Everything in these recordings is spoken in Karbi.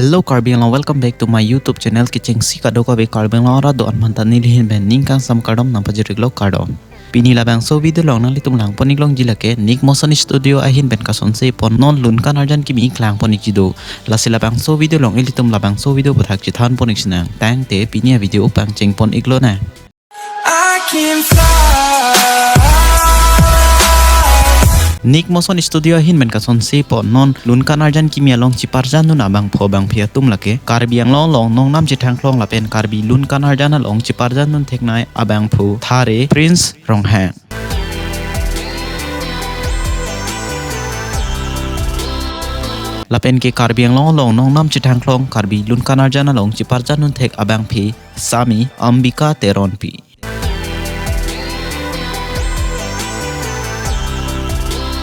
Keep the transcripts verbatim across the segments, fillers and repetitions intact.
Hello Karbi Anglong, welcome back to my YouTube channel. Kechengsi kadokave Karbi Anglong arat do-an aphanta neli ahin pen ning kangsam kardom nangpajir-iklo, kardom. Pini labangso video along nanglitum langpon-iklongji lake Nick Motion Studio ahin pen kasonse pon non lun kan arjan kimi ik langpon-ikji do. Lasi labangso video along ilitum labangso video aputhak chethanpon-ik sinang. Tangte pini avideo pangchengpon-iklo nang. I can fly. Nick Motion Studio ahin pen kasonse pon non lun kan arjan kimi along cheparjandun abangphu abangphi atum lake Karbi Anglong along nongnam chethangklong lapen Karbi lun kan arjan along cheparjandun theknei abangphu Thare Prince Ronghang. Lapen ke Karbi Anglong along nongnam chethangklong Karbi lun kan arjan along cheparjandun thek abangphi Sami Ambika Teronpi.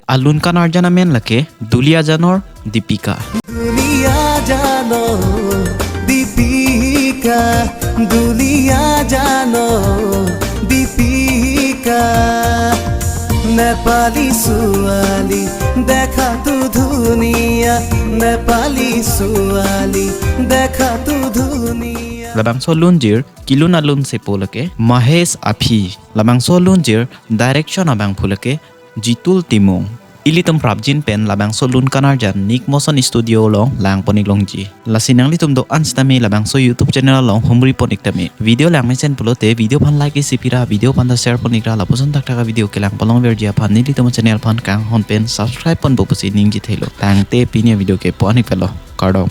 Alun kan arjan amen lake Duli Ajanor Dipika. Duli Ajanor Dipika, Duli Ajanor Dipika. Nepali suali dekha tu duniya, Nepali suali dekha tu duniya. Labangso lunjir kelun alun sepo lake Mahesh Aphi. Labangso lunjir direction abangphu lake Jitul Timung. Ilitum prapjin pen labangso lun kan arjan Nick Motion Studio along langpon-iklongji. Lasi nanglitum do-an sitame labangso YouTube channel along humripon-ik tame. Video langmesen pulote video aphan like isi pira, video aphan ta share pon-ikra, lapuson thakthak avideo kelang palongverji aphan nelitum channel aphan kanghon pen subscribe ponpo pusi ningje thelo. Tangte pini avideo ke pu-an-ik pelo. Kardom.